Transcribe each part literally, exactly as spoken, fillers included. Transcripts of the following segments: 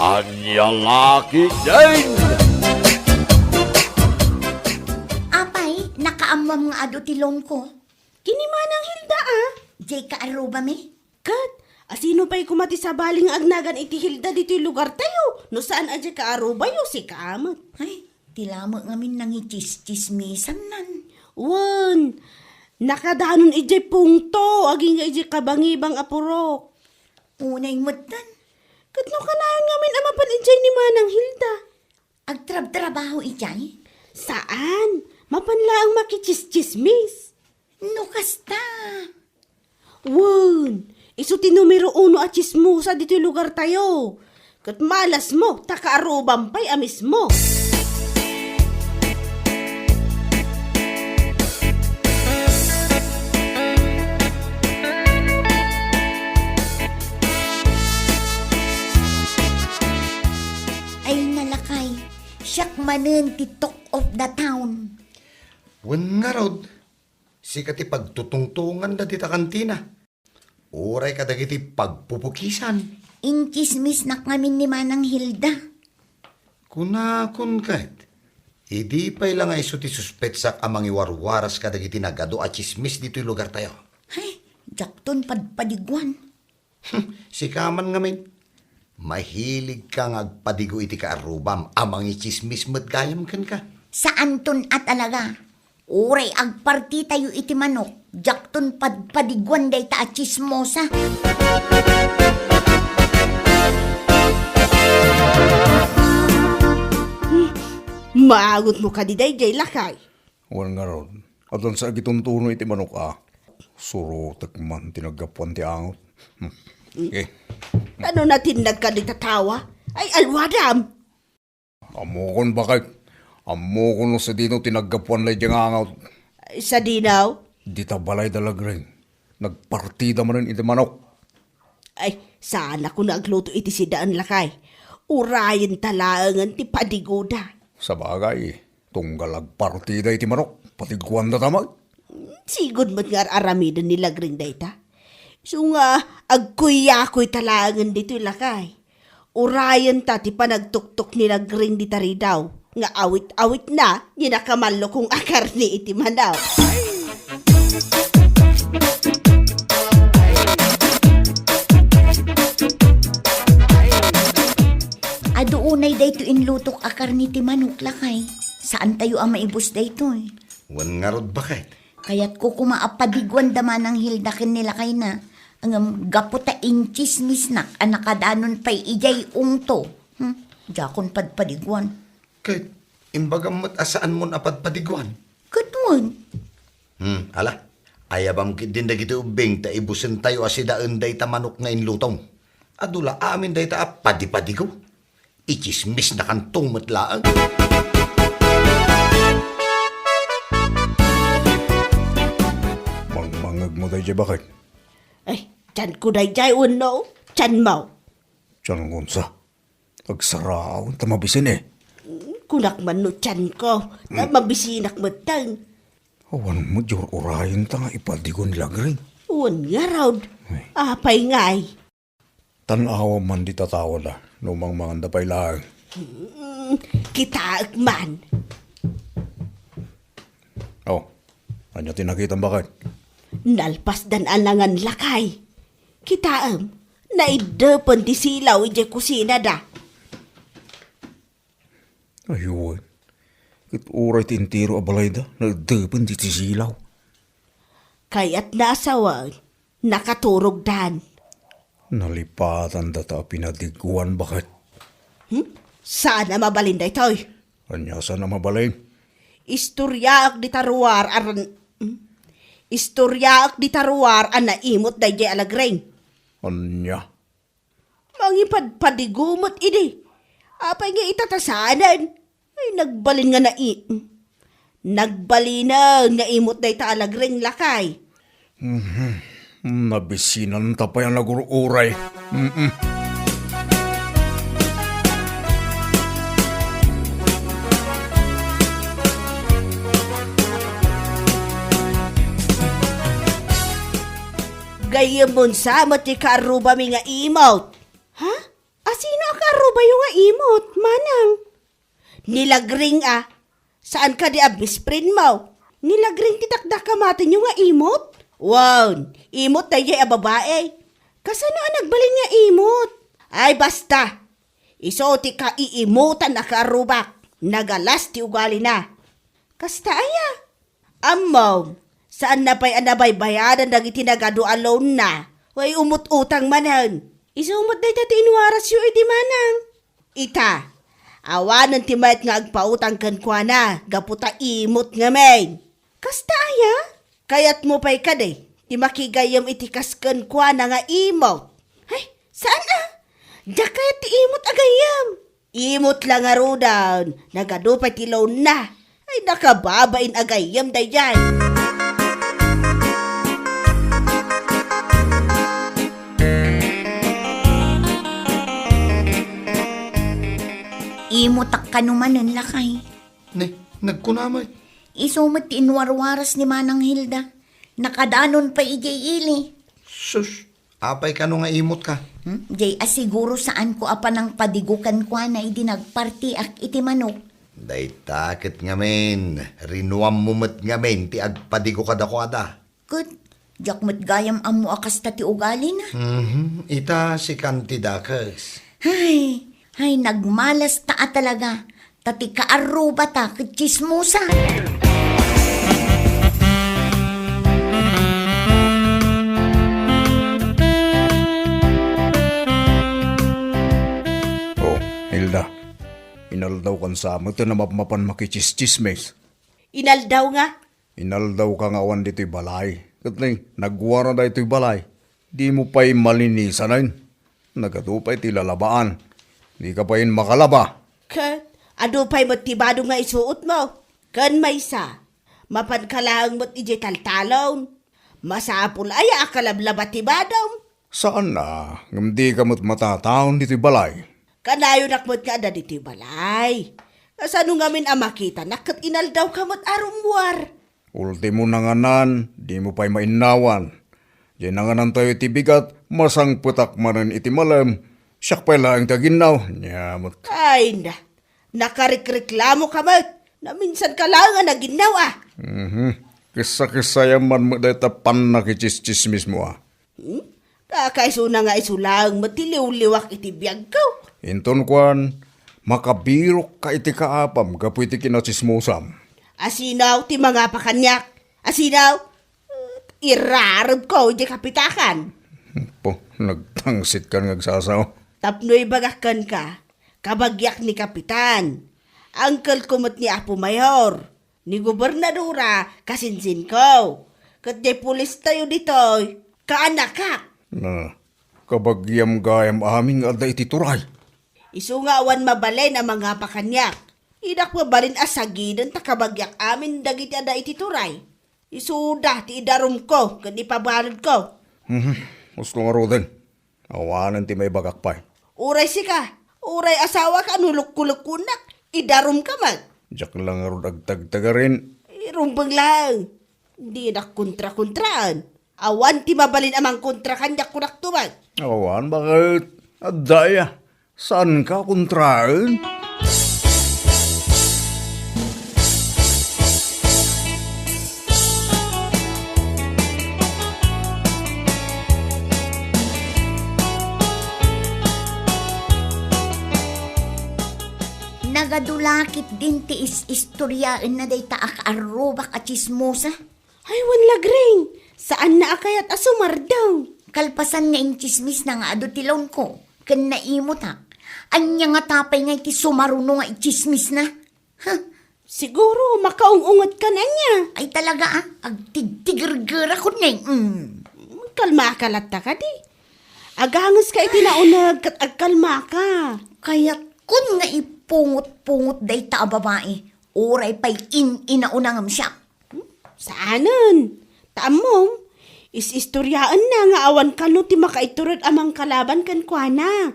Ania la ketdin? Apay, nakaammoam nga adu ti loan ko? Ken ni Manang Hilda, a? Diay kaarrubami? Ket, asino pay koma ti sabali nga agnagan iti Hilda ditoy lugartayo, no saan a diay kaarubayo, sika met? Ay, ti lamet ngamin nangitsistsismisannan. Wen, nakadanon idiay pungto, agingga idiay kabangibang a purok. Unay metten. Ket no kanayon ngamin a mapan idiay ni Manang Hilda? Agtrabtrabaho idiay? Saan. Mapan laeng makitsistsismis. No kasta. Wen, isu ti numero uno a tsismosa ditoy lugartayo. Ket malasmo, ta kaarrubam pay a mismo. Ay, nalakay, siak manen ti talk of the town. Wen ngarud, sika ti pagtutungtunganda dita kantina. Uray kadagiti pagpupukisan. Intsismisnak ngamin ni Manang Hilda. Kunakon ket, idi pay la nga isu ti suspetsak a mangiwarwaras kadagiti nagadu a tsismis ditoy lugartayo. Ay, diakton padpadiguan. Sika man ngamin, mahiligka nga agpadigo iti kaarrubam a mangitsismis met gayam kenka. Saanton a talaga. Uray agpartitayo iti manok, diakton padpadiguan dayta a tsismosa. Hmm, maangotmo kadi daydiay, lakay? Wen ngarud, addan sa agituntuno iti manok a. Surotek man ti naggapuan ti angot. Hmm. Eh. Ano natinnag ka dita tawa? Ay, alwadam! Ammokon, baket. Ammokon no sadino ti naggapuan daydiay nga angot. Ay, sadino? Dita balay da Lagring. Nagpartida manen iti manok. Ay, saanakon a agluto iti sidaen, lakay. Urayenta laengen ti padigoda. Sabagay, tunggal agpartida iti manok, padiguandata met. Sigud met nga ar-aramiden ni Lagring dayta. Isu nga agkuyakoyta laengen ditoy, lakay. Urayenta ti panagtuktok ni Lagring dita ridaw nga awit-awitna ni nakamallokong a karne iti manok. Adu unay daytoy inlutok a karne ti manok, lakay. Saantayo a maibus daytoy. Wen ngarud, baket. Kayatko koma a padiguan da Manang Hilda ken ni lakayna, ngem gapu ta intsismisnak a nakadanon pay idiay ungto. Hmm, diakon padpadiguan. Ket imbagam met a saanmon a padpadiguan? Ket wen. Hmm, ala, ayabam ketdin dagiti ubbing ta ibusentayo a sidaen dayta manok nga inlutom. Adu la amin dayta a padipadigo. Itsismisnakanto met laeng. Mangmangegmo daydiay, baket? Ay, tianko daydiay wenno tianmo? Tianko unsa? Agsaraaw ta mabisin, eh. Kunak man no tianko, ta mabisinak metten. Awan met diay ur-urayenta nga ipadigo ni Lagring. Wen ngarud. Ay. Apay ngay? Tan-awam man dita taoda, no mangmanganda pay laeng. Hmm, kitaek man. Oh, ania ti nakitam, baket? Nalpasdan a nangan, lakay. Kitaem, naiddepen ti silaw idiay kusinada. Ay, wen. Ket uray ti entero a balayda, naiddepen ti silaw. Kayatna a sawen, nakaturogdan. Nalipatandata a pinadiguan, baket. Hmm? Saan a mabalin daytoy? Ania saan a mabalin? Istoriaek dita ruar a ran-, hmm? Istoriaek dita ruar a naimut daydiay a Lagring. Ania? Mangipadpadigo met idi. Apay nga itatasanen? Ay, nagbalin nga nai-, nagbalinen nga imut dayta a Lagring, lakay. Mhm. Nabisinanta pay a nagur-uray. Mm-mm. Gayyemon sa met ti kaarrubami nga imut. Ha? A Sino a kaarrubayo nga imot, manang? Ni Lagring a. Saan kadi a best friend mo? Ni Lagring ti dakdakamatenyo nga imot? Wen, imot daydiay a babai. Kasano a nagbalin nga imot? Ay, basta. Isu ti kaiimutan a kaarrubak. Nagalas ti ugalina. Kasta aya? Ammom, saanna pay a nabaybayadan dagiti nagadu a loan-na. Way umut-utang manen. Isu met dayta ti inwarasyo idi manang. Ita, awanen ti mayat nga agpautang kenkuana gapu ta imot ngamin. Kasta aya? Kayatmo pay kadi ti makigayyem iti kas kenkuana nga imot? Ay, saan a? Diak kayat ti imot a gayyem. Imot la ngaruden, nagadu pay ti loan-na. Ay, nakababain a gayyem daydiay. Imotak kano manen, lakay. Ne, nagkuna met. Isu met ti inwarwaras ni Manang Hilda. Nakadanon pay idiay ili. Sus, apay kano nga imot ka? Hmm? Jay, a siguro saanko a panangpadigo kenkuana idi nagpartiak iti manok. Dayta ket ngamin, rinuammo met ngamin ti agpadigo kadakuada. Ket, diak met gayam ammo a kasta ti ugalina. Mhm, ita sikan ti dakes. Hay, hay, nagmalas ta a talaga. Ta ti kaarrubata ket tsismosa. Oh, Hilda. Inaldaw kan sa met a mapmapan makitsistsismis. Inaldaw nga? Inaldaw ka nga awan ditoy balay. Ket ni, nagwara daytoy balay. Dimo pay malinisanen. Nagadu pay ti lalabaan. Dika pay makalaba. Ket, adu pay met ti badong nga isuotmo. Ken maysa, mapanka laeng met idiay taltalon. Masapul aya a kalablaba ti badom? Saan a, ngem dika met matataon ditoy balay. Kanayonak met nga adda ditoy balay. Kasano ngamin a makitanak ket inaldawka met a rummuar? Ultimo nanganan, dimo pay mainnawan. Diay nanganantayo iti bigat, masangpetak manen iti malem, siak pay laeng ti aginnaw, nia met. Ay na, nakarikreklamoka met. Naminsanka laeng a naginnaw a. Mhm. Kissa-kissayam man met dayta pannakitsistsismismo a. Hmm? Kakaisuna nga isu laeng met ti liwliwak iti biagko. Inton kuan, makabirokka iti kaapam gapu iti kinatsismosam. Asinaw ti mangapa kaniak? Asinaw? Irarebko idiay kapitakan. Po, nagtangsit kan nga agsasao. Tapno ibagak kenka, kabagiak ni Kapitan. Angkelko met ni Apo Mayor. Ni gobernadora, kasinsinko. Ket diay pulistayo ditoy, kaanakak. Na, kabagiam gayam amin nga adda iti turay. Isu nga awan mabalin a mangapa kaniak. Idak mabalin a sagiden ta kabagiak amin dagiti adda iti turay. Isuda ti idarumko ken ipabaludko. Mhm, husto ngaruden. Awanen ti maibagak pay. Uray sika, uray asawaka no lukkolukkonak, idarumka met. Diak la ngarud agtagtagarin. Irumbeng laeng. Dinak kontrakontraan. Awan ti mabalin a mangkontra kaniak kunak tuman. Awan, baket? Adda aya. Saanka kontraen? Nagadu la ketdin ti is-istoriaenna dayta a kaarrubak a tsismosa? Ay, wen, Lagring, saanna a kayat a sumardeng. Kalpasan nga intsismisna nga adu ti loanko, ken naimutak. Ania ngata pay nga iti sumaruno nga itsismisna? Huh? Siguro, makaung-unget ka na niya. Ay, talaga, ah. Agtigtigergerakon, eh. Mm. Kalmaka latta kadi. Agangeska iti nauneg ket agkalmaka. Kayatkon nga ipungot-pungot dayta a babai. Uray pay in-inauna ngem siak. Hmm? Saanen? Ta ammom, is-istoriaenna nga awan kano ti makaiturod a mangkalaban kenkuana.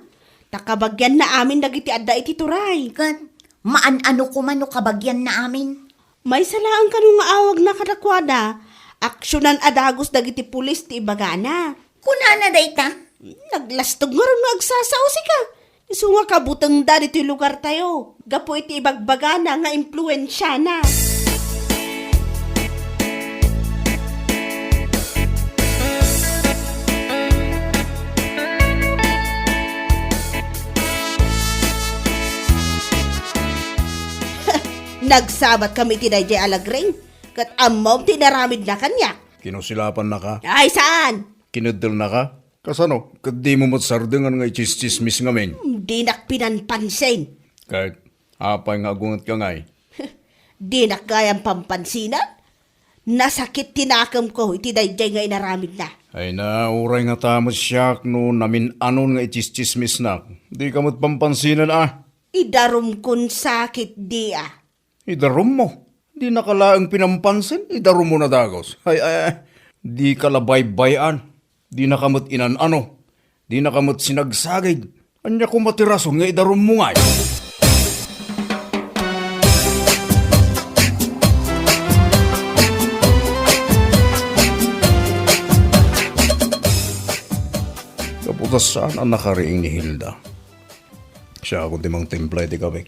Ta kabagianna amin dagiti adda iti turay. Ket, maan-ano koma no kabagianna amin? Maysa laeng kano nga awagna kadakuada, aksionan a dagus dagiti pulis ti ibagana. Kunana dayta? Naglastog ngarud no agsasao sika. Isu nga kabutengda ditoy lugartayo, gapu iti ibagbagana nga impluensiana. Nagsabat kami iti daydiay a lagring, ket ammom ti inaramidna kaniak. Kinusilapannaka? Ay, saan? Kineddilnaka? Kasano? Ket dimo met sardengan nga itsistsismis ngamin? Dinak pinanpansin. Ket apay nga agungetka ngay? Dinak gayam pampansinan? Nasakit ti nakemko iti daydiay nga inaramidna. Ay na, uray ngata met siak no namin-anon nga itsistsismisnak. Dika met pampansinan a. Idarumkon sakit, di a. Idarummo? Dinaka laeng pinampansin, idarummo na dagus. Ay, ay, ay. Dika la baybay-an. Dinaka met inan-ano. Dinaka met sinagsagid. Ania koma ti rason nga idarummo ngay? Gapu ta saan a nakariing ni Hilda. Siakon ti mangtimpla iti kape.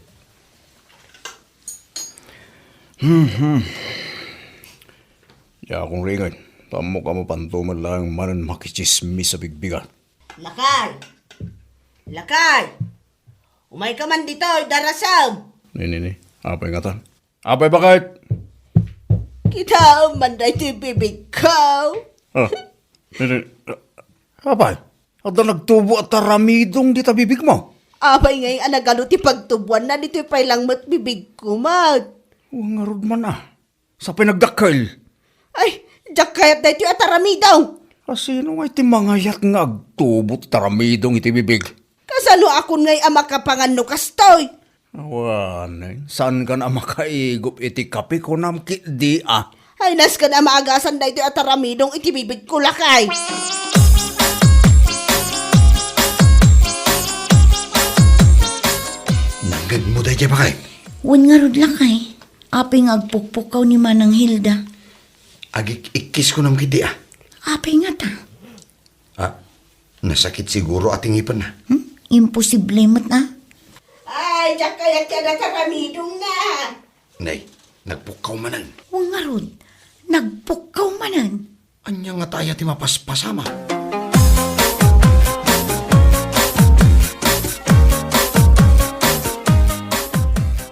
Hmm, hmm. Diakon riingen. Ammok a mapanto met laeng manen makitsismis a bigbigat. Lakay! Lakay! Umayka man ditoy, darasem! Ni, ni, ni. Apay ngata? Apay, baket? Kitaem man daytoy bibigko. Ah, ni, ni. Apay, adda nagtubo a taramidong dita bibigmo? Apay ngay a nagano ti pagtuboanna, ditoy pay lang met bibigko met. Wen ngarud man a. Sapay nagdakkel. Ay, diak kayat daytoy a taramidong. A, sino ngay ti mangayat nga agtubo ti taramidong iti bibig? Kasano akon ngay a makapangan no kastoy? Awanen, saankan a makaigup iti kape, kunam ketdi a. Ay, nasken a maagasan daytoy a taramidong iti bibigko, lakay. Nangngegmo daydiay, baket? Wen ngarud, lakay. Apay nga agpukpukkaw ni Manang Hilda? Agik-ikkis kunam ketdi a. Apay ngata? Ah, nasakit siguro a ti ngipenna. Hmm? Imposible met a. Ay, diak kayat ti adda taramidongna. Nay, nagpukkaw manen. Wen ngarud, nagpukkaw manen. Ania ngata aya ti mapaspasama?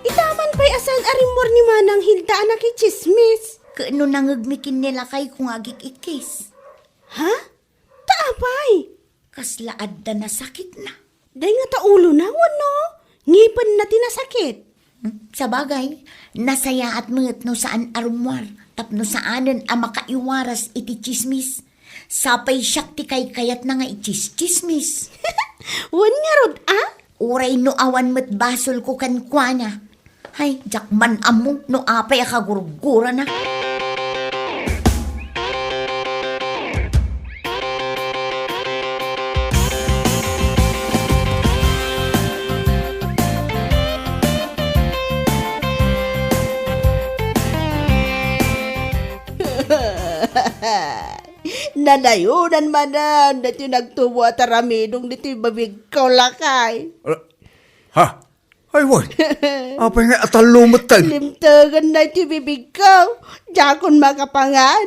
Ita man pay a saan a rimmuar ni Manang Hilda a nakitsismis. Ket no nangngegmi ken ni lakayko nga agik-ikkis. Ha? Ta apay? Kasla adda nasakitna. Dayta ngata ulona wenno ngipenna ti nasakit? Hmm, sabagay, nasayaat met no saan a rummuar tapno saanen a makaiwaras iti tsismis. Sapay siak ti kaykayatna nga itsistsismis. Wen ngarud a? Uray no awan met basolko kenkuana. Hay, diak man ammo no apay a kagurgurana. Nanayonan manen daytoy nagtubo a taramidong ditoy bibigko, lakay. Ah, ha? Ay, wen. Apay nga atallo metten? Limtegen daytoy bibigko. Diakon makapangan.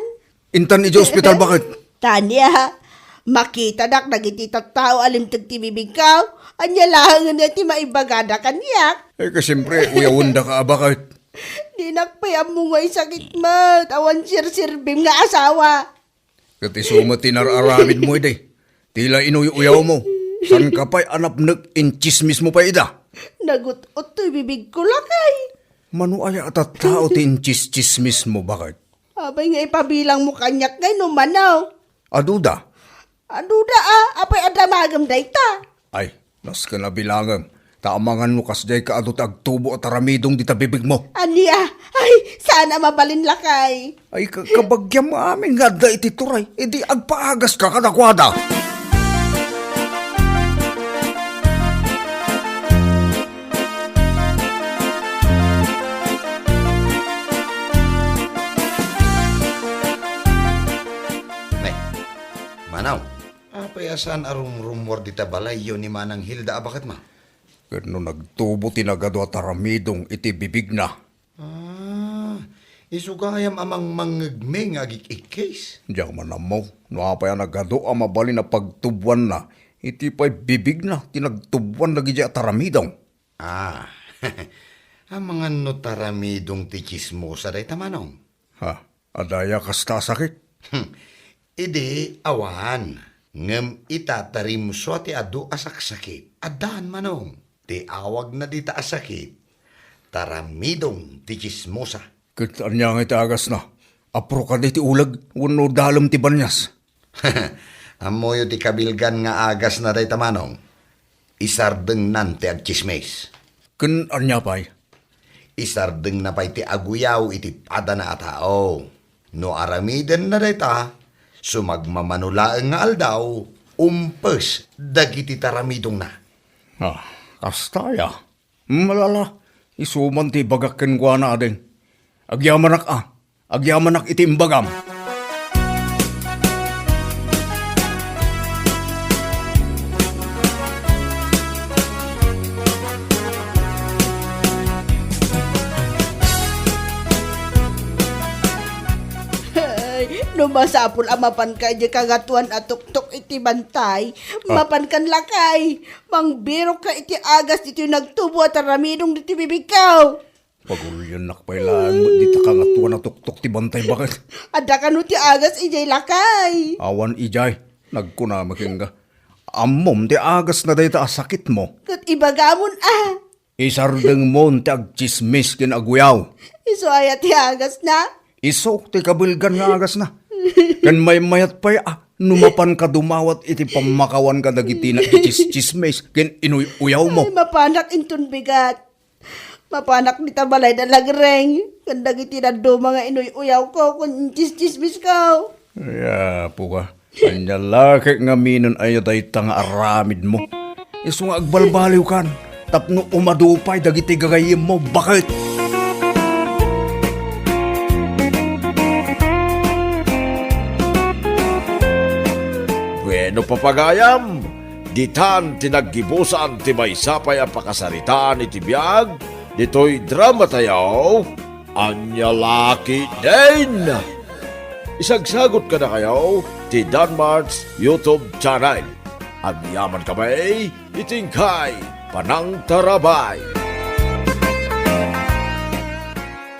Intan idiay ospital, baket? Tania, makitadak dagiti tattao a limteg ti bibigko. Ania laengen ti maibagada kaniak? Ay, ka, siyempre, uyawendaka a, baket? Dinak pay ammo nga isakit met. Awan serserbim nga asawa. Ket isu met ti inar-aramidmo idi. Ti la inuy-uyawmo. Saanka pay a napnek, intsismismo pay ida. Nagut-ot toy bibigko, lakay. Mano aya a tattao ti intsistsismismo, baket? Apay nga ipabilangmo kaniak ngay no mano? Aduda. Aduda a, apay a damagem dayta? Ay, nasken a bilangem, ta amangan no kasdiay ka adu ti agtubo a taramidong dita bibigmo. Ania? Ay, saan a mabalin, lakay. Ay, ka-, kabagiam amin nga adda iti turay, idi agpaagaska kadakuada. Ne, Manaw, apay a saan a rumrummuar dita balayyo ni Manang Hilda a baketmo? Ket no nagtubo ti nagadu a taramidong iti bibigna. Ah, isu gayam a mangmangngegmi nga agik-ikkis. Diak man ammo no apay a nagadu a mabalin a pagtuboanna iti pay bibigna ti nagtuboan dagidiay a taramidong. Ah, amangan no taramidong ti tsismosa dayta, Manong. Ha? Adda aya kasta a sakit? Hmm. Idi awan, ngem ita ta rimsua ti adu a saksakit. Addaan, Manong. Ti awagna dita a sakit, taramidong ti tsismosa. Ket ania nga iti agasna? Apro kadi ti uleg wenno dalem ti banias? Ammoyo ti kabilgan nga agasna dayta, Manong. Isardengnan ti agtsismis. Ken ania pay? Isardengna pay ti aguyaw iti padana a tao. No aramidenna dayta, sumagmamano laeng nga aldaw, umpes dagiti taramidongna. Ah, kasta aya. Malala, isu man ti ibagak kenkuana, ading. Agyamanak a, agyamanak iti imbagam. Ay, no masapul a mapanka idiay kangatoan a tuktok iti bantay, ah, mapankan lakay. Mangbirokka iti agas ditoy nagtubo a taramidong ditoy bibigko. Paguliennak pay laeng met dita kangatoan a tuktok ti bantay, baket. Adda kano ti agas idiay lakay? Awan idiay. Nagkunami kenka. Ammom ti agasna dayta a sakitmo. Ket ibagamon a. Isardengmon ti agtsismis ken aguyaw. Isu aya ti agasna? Isu ti kabilgan nga agasna. Ken maymayat pay a no mapanka dumawat iti pammakawan kadagiti nagtsismis ken inuy-uyawmo. Ay, mapanak inton bigat. Mapanak dita balay da lagreng, ken dagiti dadduma nga inuy-uyawko ken intsistsismisko. Ay, apo ka. Ania la ket ngamin aya dayta nga aramidmo? Isu nga agbalbaliwkan tapno umadu pay dagiti gagayyemmo, baket. Bueno, papagayam, ditan ti naggibusan ti maysa pay a pakasaritaan iti biag ditoy dramatayo, Ania La Ketdin. Isagsagot kadakayo ti Danmart's YouTube channel. Agyaman kami iti inkay panangtarabay.